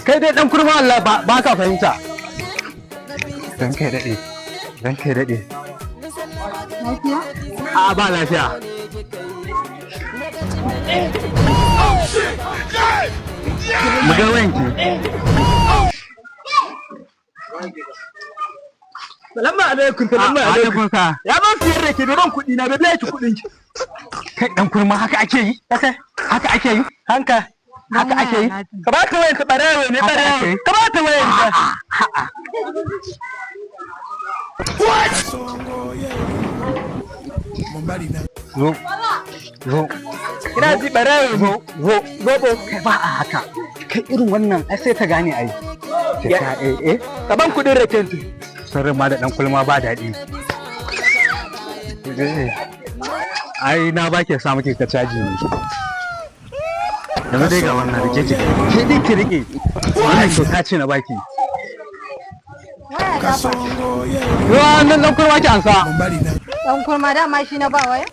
Kai dai dan kurma, Allah ba ka fahimta. Dan kai daɗe. Dan kai daɗe. Lafiya? A'a, ba lafiya. Mu ga wayanki. Salamu alaikum, salamu alaikum. Alaikum sa. Ya ban siyar da ke, bai ban kuɗi na, bai biya ki kuɗin ki. Kai dan kurma, haka ake yi? Haka ake yi? Hanka. Haka ake yi? Ka ba ta wayan ta, ɓarawo ne, Haka ɓarawo. ake yi? Ka ba ta wayan ta. Zo. Zo. Ina ji, ɓarawo. Zo. Zo. Zo. Kai, ba a haka. Kai, irin wannan ai sai ta gane ai. Sai ta eh eh. Ka ban kuɗin raken ta. Sirrin ma da dan kulma ba daɗi. Eh, ai na ba ke sa muke ta caji ne. Yanzu dai ga wannan, rike ki. Ke dai ki rike. Wannan kyauta ce na baki. Waya ta fa. Yawa nan, dan kurma ki ansa. Dan kurma, dama shi na ba waya?